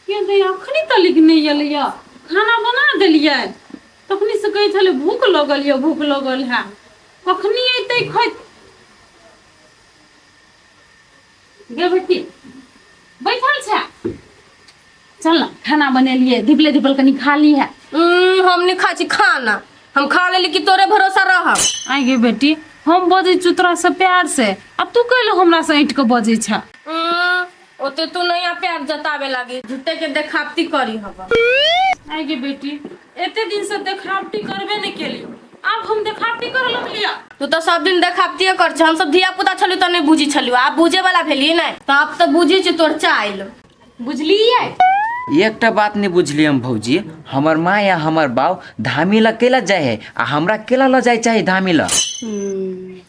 के दै अखनी तलिक नहि एलैया। खाना बना देलियै, तखनी से कहै छलै भूख लगल यऽ, भूख लगल है। कखनी अयतै खैत? गे बेटी, बैठल छै? चल ने, खाना बनेलियै, धिपले धिपल कनि खा ली है। हम नहीं खा छी खाना, हम खा लेली कि तोरे भरोसा रहब। आइ गे बेटी, हम बजै छी तोरा से प्यार से, आब तू कैले हमरा से ऐंठ के बजै छ? ओते तू नहीं प्यार जतावे लागी, झूठे के देखावती करी हब। आइ गे बेटी, एते दिन से देखावटी करबे नहीं केली, आब हम देखावटी करे लगलिया? तू तो सब दिन देखावतिये कर छ। हम सब धिया पुता छलू तो नहीं बुझी छलू, आब बुझे वाला भेली नहीं तो आब तो बुझी छी तोर चाइल। बुझलियै? एकटा बात नहीं बुझलियै हम भौजी, हमर माँ या हमर बाप धामी लग केला जाय है आ हमरा केला ल जाय चाही धामी ल?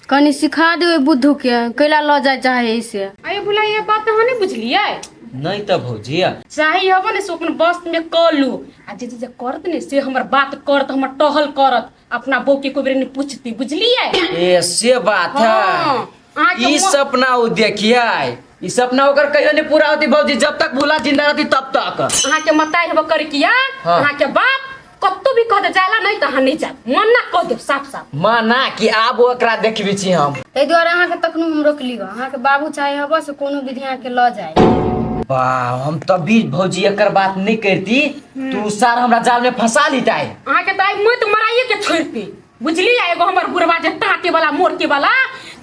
कनी सिखा दे ओहि बुद्धू के, कैला लऽ जाय चाहे से। अरे भुला, ये बात अहाँ नहीं बुझलियै? नहीं तऽ भौजी। चाही हब ने से अपन बस में कऽ लू, आ जे जे करत ने से हमर बात करत, हमर टहल करत, अपना बहू के कोई बेर नहीं पूछती, बुझलियै? ए से बात है। हाँ, अहाँके ई सपना ओ देखियै, ई सपना ओकर कहियो नहीं पूरा होती भौजी, जब तक भूला जिंदा रहती तब तक। अहाँके मताई हब कर किया। हाँ। अहाँके बाप कतौ भी कह दे जायला नहीं तऽ अहाँ नहीं जायब, मना कह देब साफ साफ। माना कि आब ओकरा देखबी छी हम। ताहि दुआरे अहाँके तखनो हम रोकली। अहाँके बाबू चाहे हब से कोनो विधि अहाँके लऽ जाय। वाह, हम तभी भौजी एकर बात नहीं करती, तू सार हमरा जाल में फंसा लीता है। अहाँके तऽ आइ मत मराइए के छोड़ती, बुझलियै? एगो हमर बुढ़वा जे ताके वाला मोड़के वाला,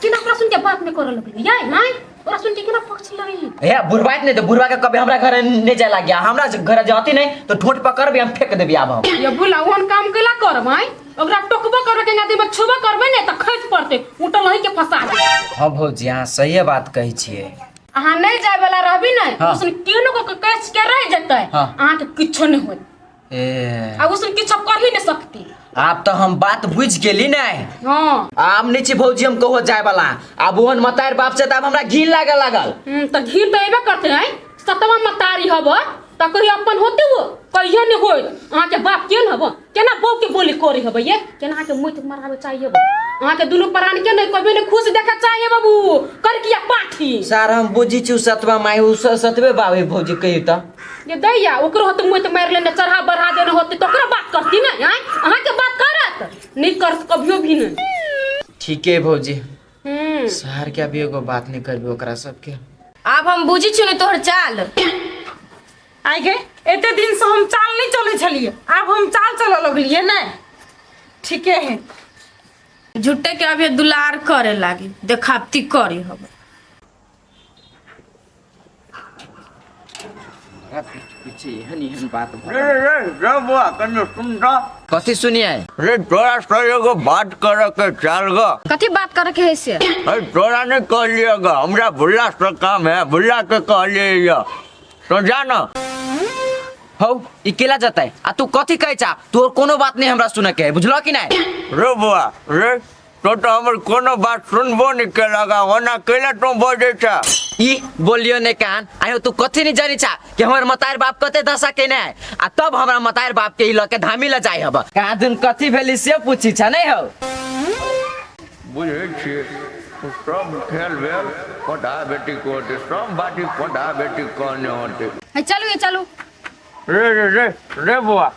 केना ओकरा सुन के बात नहीं करऽ लगलियै? नहीं ओकरा सुन के केना पक्ष लगली? हे बुढ़वा नहीं तो बुढ़वा के कभी हमरा घर नहीं जाए लग गया। हमरा घर जाती नहीं तो ठोट पकड़ भी हम फेंक देबी आब हम। ये बुला ओहन काम कैला करब? आइ ओकरा टोकबो करबै, केना देह में छुबो करबै ने तऽ खसि पड़तै, उठल ही के फंसा देतै। हाँ भौजी, अहाँ सही बात कहै छियै। अहाँ नहीं जाय वाला रहबी ने। हाँ। उसने केनो को कस के रह जेतै। हाँ। अहाँ के किछो नहीं होत। ए आ उसने किछो कर ही नहीं सकती। आब तो हम बात बुझ गेली नहीं। हाँ। आब नहीं छी भौजी हम कहो जाय वाला। आब ओहन मतार बाप से त आब हमरा घिन लागे लागल। त घिन त एबे करते हैं, सतवा मतारी हब त कहियो अपन होते वो कहियो नहीं होत। अहाँ के बाप केन हब, केना बहू के बोली करे हब, ये केना अहाँ के मुँह मरावे चाहिए हब? अहाँ के दुनू प्राणी के नहीं कभी नहीं खुश देखे चाहिए बाबू कर किया पाठी। सार हम बुझी छी सतवा माई उ सतवे बाबे भौजी कहियो त। ये दैया ओकरो होते मुँह मारि लेने चढ़ा बढ़ा देने होते तो ओकरो बात करती ना, आँय? अहाँ के बात करत नहीं, करत कभियो भी नहीं। ठीक है भौजी। शहर के अभी एगो बात नहीं करबी ओकरा सबके। आब हम बुझी छी ने तोहर चाल। आइ गे, एते दिन से हम चाल नहीं चले छलिए, आब हम चाल चलऽ लगलिए ने, ठीके है। झूठे के अभी दुलार करे लागी, देखावती करी हम। पीछे एहन एहन बात भऽ रे रे रे बौआ, कनि सुन तऽ। कथी सुनिए? रे, तोरा से एगो बात करे के चाल ग। कथी बात करे के है से? अरे, तोरा नहीं कहलिए ग, हमरा भुल्ला से काम है, भुल्ला के कहलिए ये तो जा ना। हौ, ई केला जतै आ तू कथी कहै छा? तोर कोनो बात नहीं हमरा सुने के है, बुझलो कि नहीं? रे बौआ रे, तो तो हमर कोनो बात सुनबो नहीं केलक आ ओना कैला तू बजै छ? ई बोलियो ने कान आयो, तू कथी नहीं जानी छा कि हमर मतार बाप कते दशा केने है आ तब हमरा मतार बाप के ई लके धामी ल जाय हब। कहाँ दिन कथी भेली से पूछी छा नहीं हौ? बुझै छियै, सब खेल भेल पढ़ा बेटी को होतै, सब बाटी पढ़ा बेटी कहने होतै। है चलू, ये चलू। रे रे रे रे बौआ,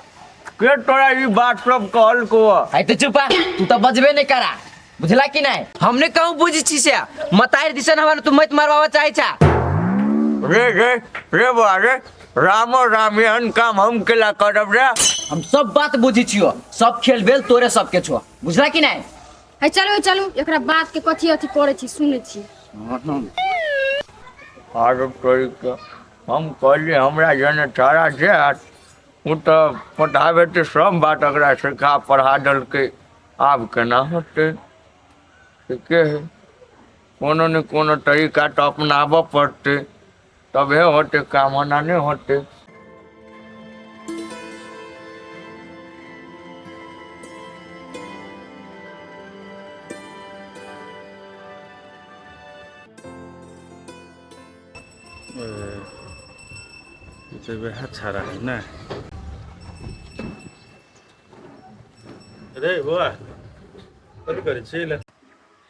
के तोरा ई बात सब कहलको? है तो चुपा, तू तो बजबे नहीं करा, बुझला कि नहीं? हमने कहूँ बुझी छी से मतार दिसन हमरा तू मत मारवावा चाहे छा। रे रे रे बौआ रे, रामो राम, एहन काम हम केला करब रे? हम सब बात बुझी छियो, सब खेल बेल तोरे सबके छो, बुझला कि नहीं? है चलू, ये चलू, एकरा बात के कथी अथी करे छी, सुनै छी। आरो तोरी के, हम कहलियै हमरा जने तारा जायत, ओ तऽ पढ़ाबे तऽ सब बात ओकरा सिखा पढ़ा देलकै, आब केना होतै? ठीके है, कोनो ने कोनो तरीका तऽ अपनाबऽ पड़तै, तबे होतै काम, ओना नहि होतै। ई तऽ वएह छाड़ा है ने रे? बौआ, कथी करै छी ले?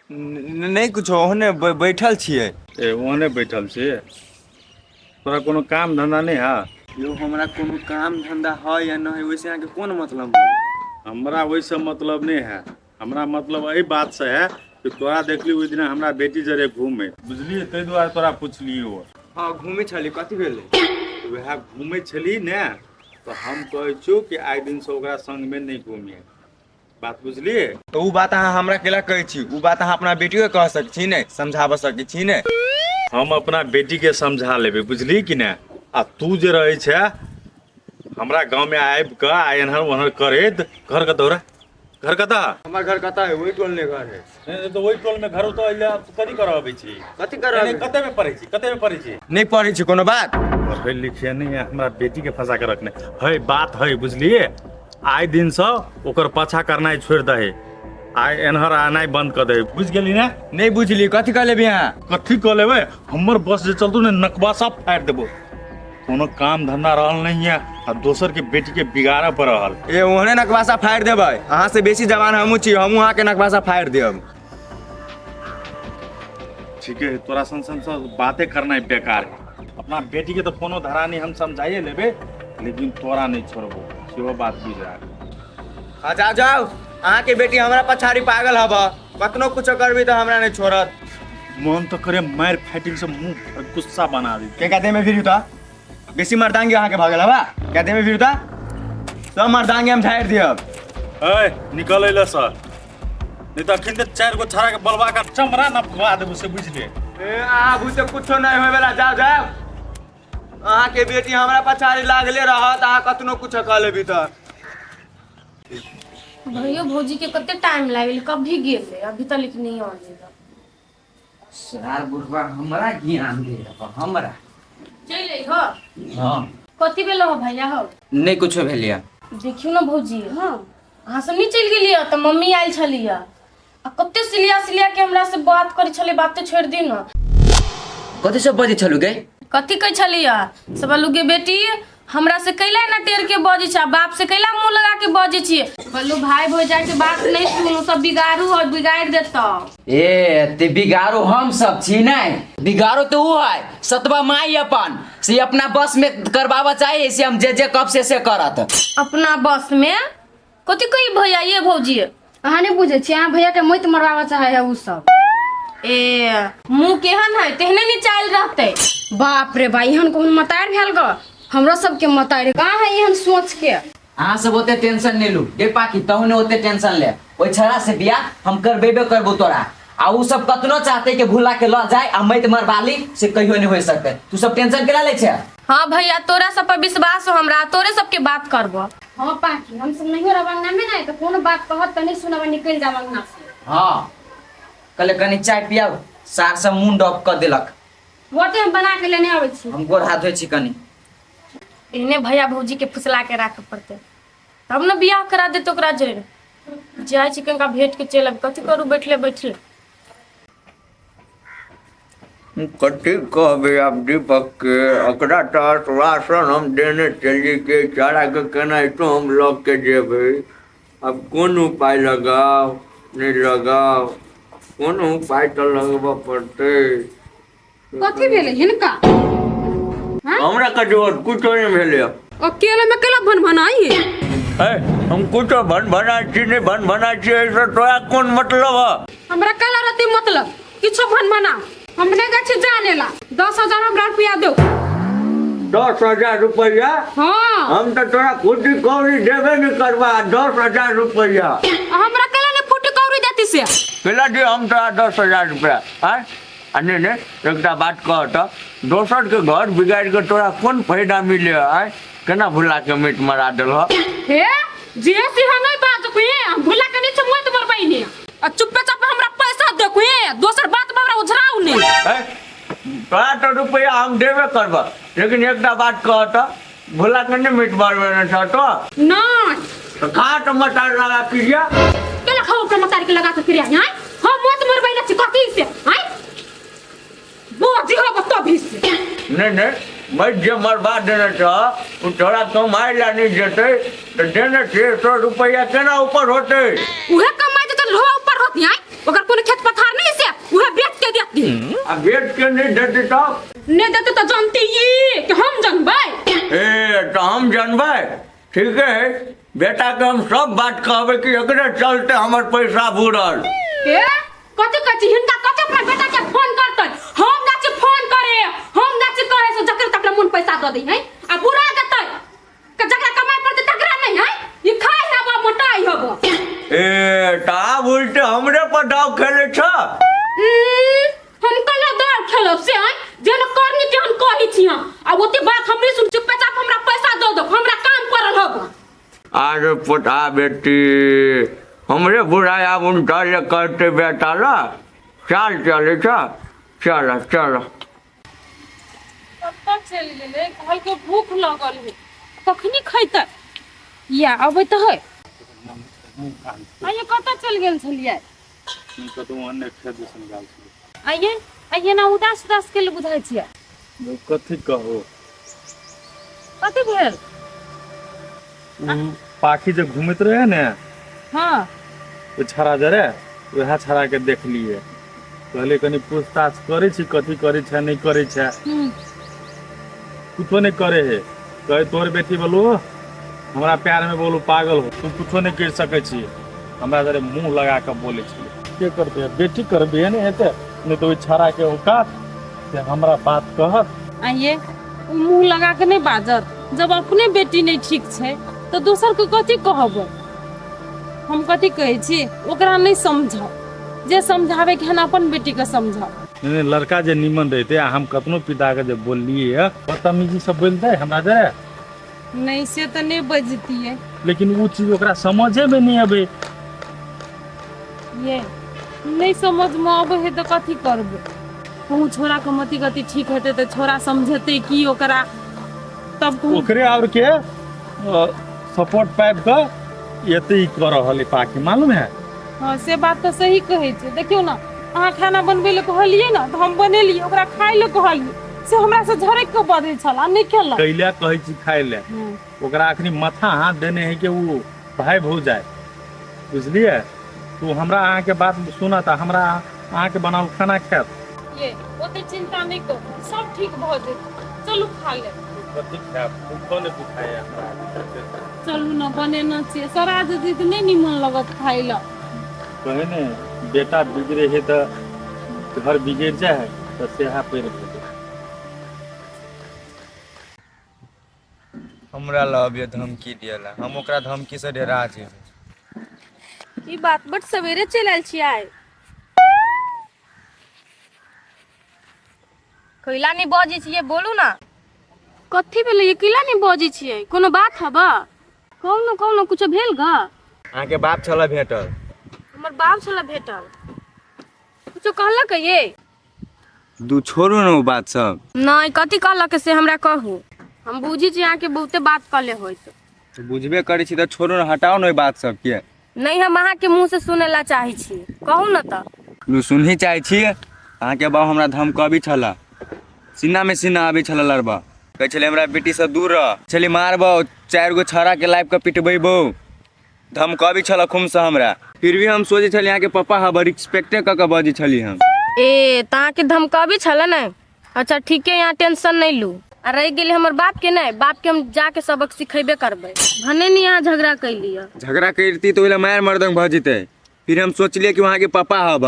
नहि कुछो, ओहने बैठल छियै। ए, ओहने बैठल छी? तोरा कोनो काम धंधा नहि है? यौ हमरा कोनो काम धंधा है या नहि ओहिसे अहाँके कोन मतलब है? हमरा ओहिसँ मतलब नहि है। हमरा मतलब एहि बातसँ है कि तोरा देखली ओहि दिना हमरा बेटी जरे घूमे, बुझलियै? ताहि दुआरे तोरा पुछलियै। हँ, घूमै छली, कथी भेलै? वएह घूमै छली ने, तऽ हम कहै छियौ कि आइ दिनसँ ओकरा संगमे नहि घूमिहे। बात बुझलियै? तऽ ओ बात अहाँ हमरा केला कहै छी? ओ बात अहाँ अपना बेटियोके कह सकै छी ने, समझाबऽ सकै छी ने। हम अपना बेटीके समझा लेबै, बुझली कि नहि? आ तू जे रहै छै हमरा गाँवमे आबि कऽ आ एन्हर ओन्हर करैत, घर कतऽ रे? घर कतऽ? हमर घर कतऽ है? ओहि टोल ने घर है। नहि तऽ ओहि टोलमे घर तऽ अइले कथी करऽ अबै छी? कथी करऽ? नहि, कते मे पढ़ै छी? कते मे पढ़ै छी? नहि पढ़ै छी, कोनो बात? पढ़ै लिखै नहि है, हमरा बेटीके फंसा के रखने है। बात है, बुझलियै? आइ दिनसँ ओकर पाछा करनाइ छोड़ि दही, आइ एन्हर आनाइ बंद कऽ दही, बुझि गेली ने? नहि बुझली, कथी कऽ लेबी अहाँ? कथी कऽ लेबै? हमर बस जे चलतौ ने, नकबासा फाड़ि देबो। कोनो काम धंधा रहल नहीं है आ दोसर के बेटी के बिगाड़ऽ पर रहल। ए, ओहने नकबासा फाड़ि देबै। अहाँ से बेसी जवान हमहूँ छी, हमहूँ अहाँके नकबासा फाड़ि देब। ठीके है, तोरा सन सन सब बातें करनाइ बेकार है। अपना बेटी के तो कोनो धरा नहीं, हम समझाइए लेबे, लेकिन तोरा नहीं छोड़बो, सेहो बात बुझ राख। हाँ, जाओ जाओ, अहाँके बेटी हमरा पछाड़ी पागल हब, कतनो कुछो करबी तऽ हमरा नहि छोड़त। मन तो करे मार फाइटिंग से मुंह पर गुस्सा बना दी। के कहते में फिर उता बेसी मर्दांगी अहाँके भऽ गेल हवा, कहते में फिर उता सब मर्दांगी हम झाड़ि दियब। ए, निकल अइले सर, नहीं तो अखन तऽ चारि गो छाड़ा के बलवा के चमड़ा नपवा देबो, से बुझि ले। ए, अहाँ बुझे कुछो नहि होय वाला, जाओ जाओ, अहाँके बेटी हमरा पछाड़ी लागले रहत, अहाँ कतनो कुछो कऽ लेबी तऽ। भैयो भौजी के कते टाइम लागल, कभी गेले अभी तक नहीं आने। सरार बुढ़वा हमरा ज्ञान दे रहा हमरा। चलि अइहो। हाँ। कथी भेलो हो भैया हो? नहीं कुछो भेलिया। देखियौ ने भौजी, हाँ, अहाँ सब नहीं चलि गेलियै तऽ मम्मी आयल छलियै आ कते सिलिया सिलिया के हमरा से बात करै छलै। बाते छोड़ि दी ने। कथी सब बजै छलू गे? कथी कहै छलियै सब लुगे बेटी, हमरा से कैला ना टेर के बजै छै आ बाप से कैला मुंह लगा के बजै छियै? बोलू भाई भौजाई के बात नहीं सुनू, सब बिगाड़ू और बिगाड़ देतौ। ए ते बिगाड़ो हम सब छी नहीं, बिगाड़ो तो ऊ है सतवा माई अपन से अपना बस में करवावा चाहिए, से हम जे जे कब से करत। अपना बस में कथी कही भैया ये भौजी? अहाँ नहि बुझै छियै, अहाँ भैया के मौत मरवाबऽ चाहै है उ सब। ए, मुंह केहन है तेहने ने चाल रहतै। बाप रे बा, एहन कोन मतार भेल ग? हमरो सबके मतार कहाँ है एहन सोच के। अहाँ सब ओते टेंशन नहीं लू गे पाकी, तहु ने ओते टेंशन ले, ओहि छड़ा से बियाह हम करबेबे करबो तोरा, आ उ सब कतनो चाहते के भुला के ल जाए आ मैत मरवाली से कहियो नहीं हो सकते। तू सब टेंशन केला ले छे? हाँ भैया, तोरा सब पर विश्वास हो हमरा, तोरे सबके बात करबो। हाँ पाकी, हम सब नहीं रहब अंगना में ना, तो कोनो बात कहत त नहीं सुनब, निकल जाब अंगना से। हाँ, कले कनी चाय पियाओ, सार सब मुंड ऑफ कर देलक। गोटे हम बना के लेने आबै छी। हम गोर हाथ धोइ छी कनी। एहने भैया भौजी के फुसला के राखे पड़ते तब ने बियाह करा देते ओकरा। जरे जाइ छी कनिका भेट के चलि आबी, कथी करू बैठले बैठले। कथी कहबै आब दीपकके? ओकरा तऽ आश्वासन हम देने छलियै कि चाराके केनाहितो हम लऽ के जेबै। आब कोन उपाय लगाउ नहि लगाउ, कोन उपाय तऽ लगबऽ पड़तै। कथी भेलै हिनका? हमरा कथी होत? कुछो नहि भेलै। अकेले में केला भन भनाई? है, हम कुछो भन भनाइ छी नहि भन भनाइ छी, एहिसँ तोरा कोन मतलब है? हमरा काला रहते मतलब, किछो भन भना हम नहीं गाछी जाने ला। 10,000 हमरा रुपया दो। 10,000 रुपया? हाँ। हम तऽ तोरा फूटी कौड़ी देबे नहि करबा, 10,000 रुपया? हमरा काला ने फूटी कौड़ी देती से? केला दे हम तोरा 10,000 रुपया? आँय, आ नहि नहि, एकटा बात कह तऽ, दोसरके घर बिगाड़ि कऽ तोरा कोन फायदा मिले? आँय, केना भुला के मीट मरा देलह? हे जे से हम नहीं बात को, हम भुला के नहीं मत मरबै ने, आ चुप्पे चाप हमरा पैसा देखो, दोसर बात में हमरा उझराउ ने। है, तोरा तऽ रुपया हम देबे करबह, लेकिन एकटा बात कह तऽ, भुला के नहि मीट मरबे ने छह तो? नहीं। तऽ खा तऽ मटार लगा क्रिया। केला खाओ के मतार के लगा के क्रिया? हैं, हम मत मरबै ने छी कथी से? हैं, बोझ हो तभी से। नहि नहि, मत जे मरबा देने छह ओ तोरा कमाइ लए नहि जेतै तऽ देने छियै सौ रुपैआ केना ऊपर होतै? उहे कमाइ देतै लोहा ऊपर होती। हैं, ओकर कोनो खेत पथार नहीं से उहे बेच के देती। आ बेच के नहि देतै तब? नहीं देते तो जानती ई कि हम जानबै। ए, तऽ हम जानबै। ठीके है, बेटाके हम सब बात कहबै कि एकरे चलते हमर पैसा बुड़ल। ए कथी कहै छी हिनका? कथी अपना बेटा के फोन करतै? हम जा छी फोन करे, हम जा छी कहे से जकरे तकरा मन पैसा दऽ दै है आ बुरा देतै के जकरा कमाइ पड़तै तकरा नहीं है। ई खाइ हब मोटाइ हब। ए तऽ आब उल्टे हमरे पर दाव खेलै छ? हम कला दाव खेलब से आइ जेन करनी तेहन कहै छी हम आ ओते बात हमरे सुन। चुपचाप हमरा पैसा दऽ दो, हमरा काम पड़ल हब। आरे पोता बेटी, हमरे बुढ़ाई आब उनका ले करते बेटा ला चाल चले छ। चल चल। कतऽ चलि गेलै? कहलकै भूख लगल है, कखनी खैतै? या अबै तऽ है। आइए कतऽ चलि गेल छलियै? कतहु अन्य खेत दिसन गेल छलियै। आइए आइए ना उदास उदास के लिए बुझाइ छियै। कथी कहू? कथी भेल? उ पाखी जे घूमैत रहे ने, ओ छड़ा जरे वएह छड़ा के देखलिए, कहलिए कनि पूछताछ करै छी कथी करै छै नहि करै छै। कुछो नहि करे है। कहे तोहर बेटी बोलू हमरा प्यार में बोलू पागल हो तू, कुछो नहीं कर सकै छी। हमरा जरे मुंह लगा के बोले छलै। के करते बेटी करबे ने हेतै, नहि तऽ ओहि छड़ा के औकात से हमरा बात कहत? आइए ओ मुँह लगा के नहि बाजत। जब अपने बेटी नहि ठीक छै तऽ दोसरके कथी कहबै हम? कथी कहै छी, ओकरा नहि समझाउ, जे समझाबैके हन अपन बेटीके समझाउ। नहीं नहीं, लड़का जे निमन रहते आ हम कतनो पिता के जे बोललिए बदतमीजी सब बोलते हमरा जरे? नहि, से तऽ नहि बजतियै। लेकिन ओ चीज ओकरा समझे में नहीं अबे। ये नहि समझमे अबै है तऽ कथी करबै? कहूँ छोड़ाके मति गति ठीक हेतै तऽ छोड़ा समझेतै की ओकरा, तब कहूँ ओकरे और के सपोर्ट पाबि कऽ एते ई कऽ रहल है पाखी, मालूम है? हँ, से बात तऽ सही कहै छै। देखियौ ने, अहाँ खाना बनबै लए कहलियै ने तऽ हम बनेलियै। ओकरा खाइ लए कहलियै से हमरा से झरकि कऽ बजै छल आ नहि खेलक। कैला कहै छी खाइ लए? ओकरा अखनी माथा हाथ देने है कि ओ भाई भौजाइ, बुझलियै? तू हमरा अहाँके बात सुनत आ हमरा अहाँके बनाओल खाना खायत? ये ओते चिंता नहि करू, सब ठीक भऽ जेतै। चलू खा लेब। कथी खायब? भूखो नहि बुझाइए हमरा। चलू ने, बनेने छियै, सड़ा जेतै तऽ नहि नीमन लगत खाइ लए। कहे ने बेटा बिगड़े है तऽ घर बिगड़ जाए है, तऽ सेहा पड़ि गेलै। हमरा लऽ अबियै धमकी दिएला, हम ओकरा धमकी से डरा जेबै। ई बात, बड सवेरे चलि आयल छियै आइ। कैला नहि बजै छियै? बोलू ने। कथी भेलै? कैला नहि बजै छियै? कोनो बात हबा? कहू ने, कहू ने, कुछो भेल गा? अहाँके बाप छलऽ भेटल। हमर बाप छला भेटल? कुछो कहलक ये? दू छोड़ू ने ओ बात सब। नहि, कथी कहलक से हमरा कहू। हम बुझी छी अहाँके बहुते बात कहले होइत। बुझबे करै छी तऽ छोड़ू ने, हटाउ ने ओहि बात सबके। नहि, हम अहाँके मुँह से सुनै ला चाहै छी, कहू ने तऽ। लू, सुनही चाहै छी? अहाँके बाप हमरा धमकबी छलऽ, सीनामे सीना आबै छलऽ लड़बा। कहै छलै हमरा बेटीसँ दूर रह, छली मारबौ, 4 गो छौड़ाके लाबि कऽ पिटबेबौ। धमकबी छलऽ खूमसँ हमरा। फिर भी हम सोचै छलियै अहाँके पप्पा हब, रिस्पेक्टे कऽ कऽ बजै छली हम। ए तऽ अहाँके धमकबी छलै ने? अच्छा ठीके, यहाँ टेंशन नहीं लू। आ रहि गेलै हमर बाप के, नहि, बाप के हम जाके सबक सिखेबे करबै। भने नहीं यहाँ झगड़ा कैली। झगड़ा करती तऽ ओहि लए मारि मर्दंग भऽ जेतै। फिर हम सोचलियै कि अहाँके पप्पा हब।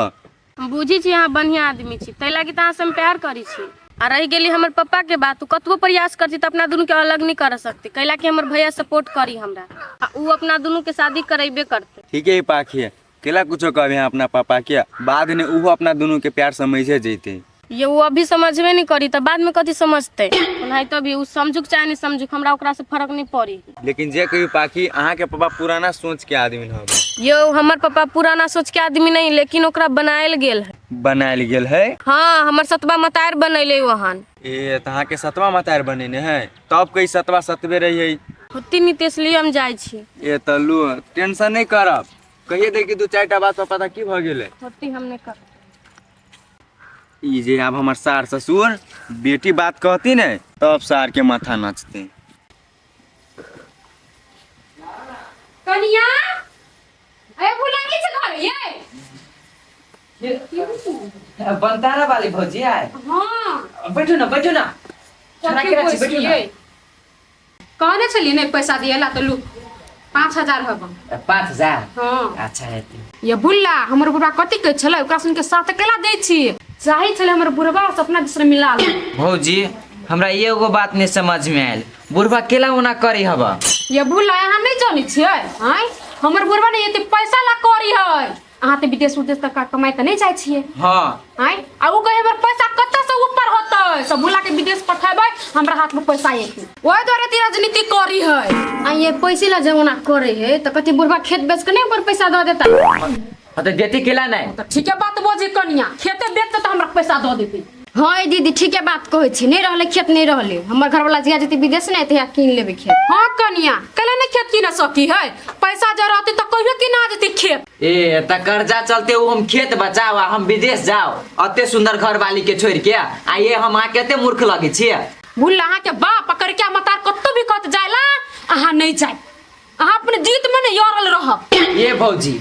हम बुझी छी अहाँ बढ़िआँ आदमी छी, ताहि लागी तऽ अहाँसँ हम प्यार करै छी। आ रहि गेली हमर पप्पा के बात, ओ कतबो प्रयास करती तऽ अपना दुनू के अलग नहीं कर सकती, कैला कि हमर भैया सपोर्ट करी हमरा आ उ अपना दुनू के शादी करेबे करते। ठीके है पाखी, केला कुछो कहबे अपना पापा के? बाद में उहो अपना दुनू के प्यार समझे जैते। ये वो अभी समझबे नहीं करी तऽ बाद में कथी समझते? ओनाहितो भी उ समझुक चाहे नहीं समझुक, हमरा ओकरा से फर्क नहीं पड़ी। लेकिन जे कहियो पाखी, अहाँके पापा पुराना सोच के आदमी हब। यो हमर पापा पुराना सोच के आदमी नहीं, लेकिन ओकरा बनायल गेल है। बनायल गेल है? हाँ, हमर सतबा मतार बनैले वहान। ए तऽ अहाँके सतवा मतार बनेने है, तब कही सतवा सतबे रही है। होती नीतीश लिए हम जाइ छी। ए तऽ लू, टेंशन नहीं करब। कहिए दे कि दू चारि टा बात पर पता की भऽ गेलै। होती, हम नहीं कर। ई जे आब हमर सार ससुर बेटी बात कहती ने, तब सार के माथा नाचते। कनिया, ए भुला छै घर ये? बनतारा वाली भौजी आए? हाँ। बैठू ना, बैठू ना, छोड़ा के राखी, बैठू ना। कहने छलियै नहि पैसा दिएला तऽ लू 5000 हब। 5000? हाँ। अच्छा हेतै। ये बुल्ला हमर बुढ़वा कथी कहै छलै ओकरा सुन के साथ केला दै छी चाहे छलै हमर बुढ़वा से अपना दिस मिला ले। भौजी हमरा एगो बात नहीं समझ में आयल, बुढ़वा केला ओना करी हबा? ये बुल्ला अहाँ नहीं जानै छियै आँय, हमर बुढ़वा ने एते पैसा ला करी है। अहाँ तऽ विदेश उदेश तक कमाइ तऽ नहि जाइ छियै। हाँ। आँय, आ उ कहे हमर पैसा कतऽ से ऊपर होतै, सब बुला के विदेश पठेबै हमरा हाथ में पैसा एतै, ओहि दुआरे एते राजनीति करी है। आ ये पैसे ला जमाना करे है तऽ कथी बुढ़वा खेत बेच के नहीं ओकर पैसा दऽ देता? हाँ तो देती केला नहीं? तऽ ठीके बात बजै कनिया, खेते बेचते तऽ हमरा पैसा दऽ देतै। हाँ दीदी ठीके बात कहै छी, नहीं रहले खेत नहीं रहले, हमर घरवाला जहिया जेतै विदेश ने तहिया कीन लेबै खेत। हाँ कनिया कैला नहीं खेत कीन सकी है, पैसा जे रहतै तऽ कहियो कीना जेतै खेत। ए त कर्जा चलते वो हम खेत बचाओ आ हम विदेश जाओ, अते सुंदर घर वाली के छोड़ के, आ ये हम अहाँ के एते मूर्ख लगे छियै? भूल अहाँ के बाप पकड़ के मतार कतौ भी कत जायला अहाँ नहीं जाय, अहाँ अपने जीत में नहीं अड़ल रहब। ये भौजी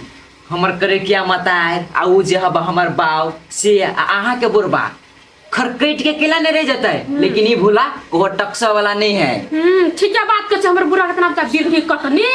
हमर करेकिया मतार आ उ जे हब हमर बाव से आ अहाँ के बुढ़बा खरकैट के केला नहीं रह जतै, लेकिन ई भूला वो टक्सा वाला नहीं है। ठीक है बात कहै छै, हमर बुढ़ा के नाम त बिरही कटने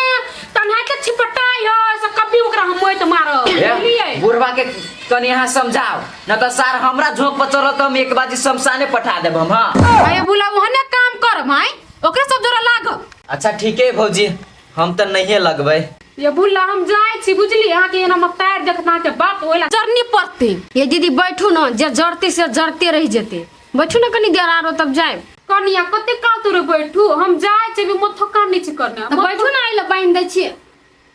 तन्हा के छिपटाई है से कभी ओकरा हम मोइत मारब। ए, बुझलियै? बुढ़बा के कनि अहाँ समझाओ न त सार हमरा झोंक पर चढ़त हम एक बाजी शमशाने पठा देब हम। हाँ अरे बुला ओहने काम करब आइ ओकरे सब जोरा लागब। अच्छा ठीक है भौजी हम त नहिए लगबै। ये बुल्ला हम जाइ छी बुझली, अहाँ के एना मतार देखत अहाँ के बाप ओइला जरनी पड़ते। ये दीदी बैठू न, जे जरते से जरते रह जेते, बैठू न कनी देर आरो तब जाए। कनिया कते काल तोरे बैठू, हम जाइ छी अभी मोन थकान नहीं छी करने। तऽ बैठू न, आइला बान्हि दै छी।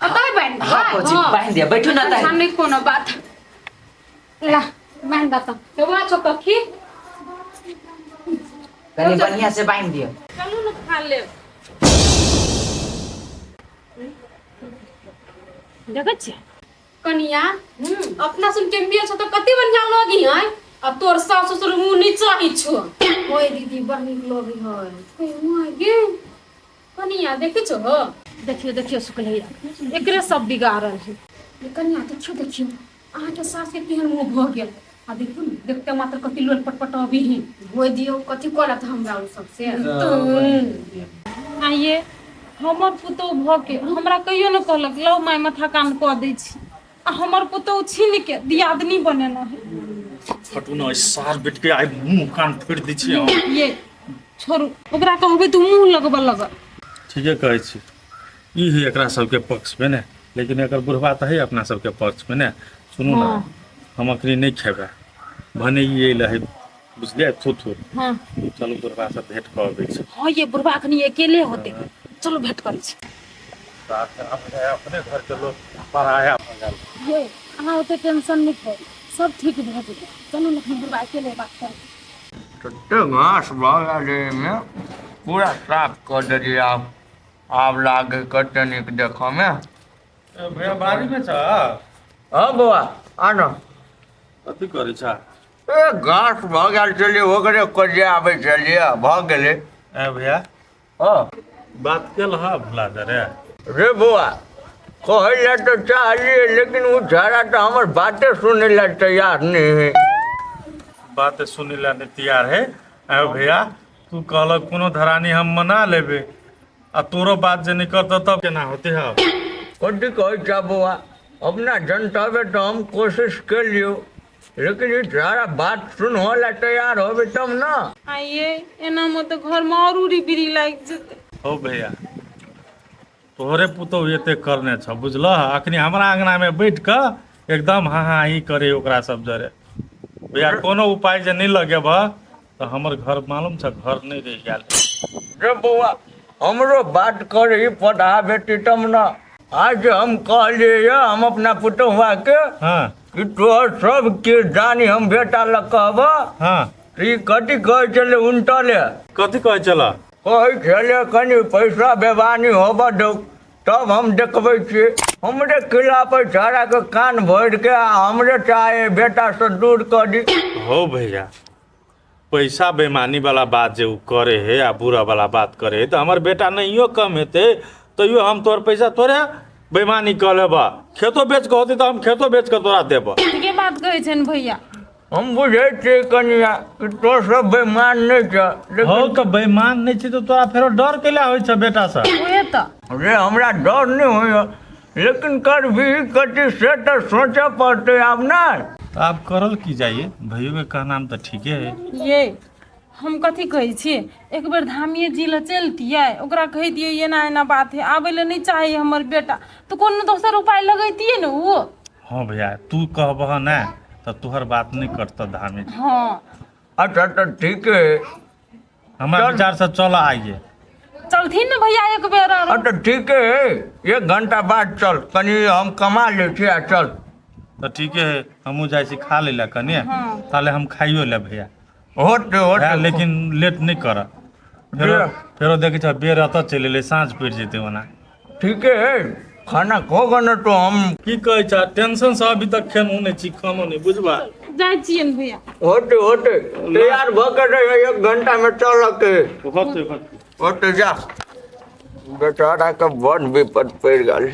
अतै बान्हि हाँ भौजी बान्हि दिअ, बैठू न अच्छा तै। नहीं कोनो बात, ला बान्हि द त एगो छौ कखी कनि बढ़िया से बान्हि दिअ। चलू न खा लेब। देखै छियै कनिया अपना सुन के मिल छौ त कते बढ़िया लगी है, आ तोर सास ससुर मुंह नीचा ही छौ। ओए दीदी बड़ नीक लगी है। ओए गे कनिया देखै छौ हो? देखियो देखियो सुकलैया एकरे सब बिगाड़ल है। ये कनिया देखियो देखियो अहाँ के सास के केहन मुंह भऽ गेल, आ देखू ने देखते मात्र कति लोल पटपट अबी ही। ओए दियौ कथी करत हमरा ओ सब से। आइए हमर पुतोहु भऽ के हमरा कहियो ने कहलक लौ माय माथा कान कऽ दै छी, आ हमर पुतोहु छीन के दियादनी बनेने है। फटू न सार बेट के आइ मुंह कान फोड़ि दै छियै हम। ये छोड़ू ओकरा कहबै तू मुंह लगबऽ लगत। ठीके कहै छी, ई है एकरा सबके पक्ष में ने, लेकिन एकर बुढ़वा तऽ है अपना सबके पक्ष में ने। सुनू ना हम अखनी नहीं खेबै, भने ई अयलै है बुझलियै थू थू। हाँ चलू बुढ़वा से भेंट कऽ अबै छी। हाँ ये बुढ़वा अखनी अकेले होते, चलू भेंट करै छी। अपने घर के लोग पराया भऽ गेल। ये अहाँ ओते टेंशन नहि करू, सब ठीक भऽ जेतै। चलू ने अखनी बुढ़वा अकेले बात करै। तते घास भऽ गेल एहिमे पूरा साफ कऽ देलियै। आब आब लागे कते नीक देखऽमे। ए भैया बाड़ी में छ? हँ बौआ आ न। कथी करै छ? ए घास भऽ गेल छलियै ओकरे कोरिया आबै छलियै भऽ गेलै। ए भैया हँ बात केल ह भुला दे रे। रे बौआ कहै लए तऽ चाहलियै लेकिन ओ छाड़ा तऽ हमर बाते सुनै लए तैयार नहि है। बात सुनै लए नहि तैयार है? ए भैया तू कहलक कोनो धरानी हम मना लेबै, आ तोरो बात जे नहि करतौ तब केना होतै? हँ कथी कहै छह बौआ, अपना जनतबे तऽ हम कोशिश केलियौ लेकिन ई सारा बात सुनहो लए तैयार होबे तब न। आइए एनामे तऽ घरमे आओर उड़ी बिड़ी लागि जेतै। हौ भैया तोहरे पुतोहु एते करने छ बुझलह, अखनी हमरा अंगनामे बैठ कऽ एकदम हाँ हाँ ही करे ओकरा सब जरे। भैया कोनो उपाय जे नहीं लगेबह तऽ हमर घर मालूम छ घर नहीं रहि गेल। रे बौआ हमरो बात करही पढ़ा बेटी तब न। आज हम कहलियै यऽ हम अपना पुतोहुआ के हाँ कि तोहर सब के जानी हम बेटा लग कहबह। हाँ ई कथी कहै छलै उनटले? कथी कहै छलै? कहै छलै कनि पैसा बेबानी होबऽ दौ तब हम देखबै छियै। हमरे किला पर छाड़ाके कान भरिके आ हमरे चाहे बेटासँ दूर कऽ दी। हो भैया पैसा बेमानी वाला बात जे उ करे है आ बुरा वाला बात करे है तऽ हमर बेटा नहियो कम हेतै तैयो हम तोहर पैसा तोरे बेमानी कऽ लेबह। खेतो बेच कऽ होतै तऽ हम खेतो बेच कऽ तोरा देबह। ठीके बात कहै छनि भैया, हम बुझै छियै कनिया कि तो सब बेमान नहि छ हौ लेकिन तऽ बेईमान नहि छी तऽ तोरा फेरो डर कैला होइ छ बेटासँ उहे तऽ रे हमरा डर नहि होइए लेकिन करबी कथी से तऽ सोचऽ पड़तै आब नहि। तऽ आब करल की जाइए भैयो के कहनाम तऽ ठीके है। ये हम कथी कहै छी एक बेर धामिए जी लए चलतियै ओकरा कहि दियै एना एना बात है आबै लए नहि चाही हमर बेटा तऽ कोनो दोसर उपाय लगैतियै ने ओ। हँ भैया तू कहबह ने तऽ तोहर बात नहि कटतऽ धामी जी। हँ। अच्छा तऽ ठीक है। हमरा विचार से चल आइए। चलथिन ने भैया एक बेर आरो। अच्छा ठीक है 1 घंटा बाद चल कनि हम कमा लै छी आ चल। तऽ ठीके है हमहूँ जाइ छी खा लै लए कनि ताले हम खाइयो लेब भैया। होते भैया होते लेकिन लेट नहि कर फेरो जे। फेरो देखै छ बेर एतऽ चलि एलै साँझ पड़ि जेतै ओना। ठीके है खाना खो ने तो हम की कहै छ टेंशन से अभी तक खेलहुँ नहि छी खानो नहि बुझबा। जाइ छियनि भैया। होते होते तैयार भऽ के रहियो 1 घंटा में चल के। होते होते होते जा बेचारा के बड़ विपद पड़ि गेल।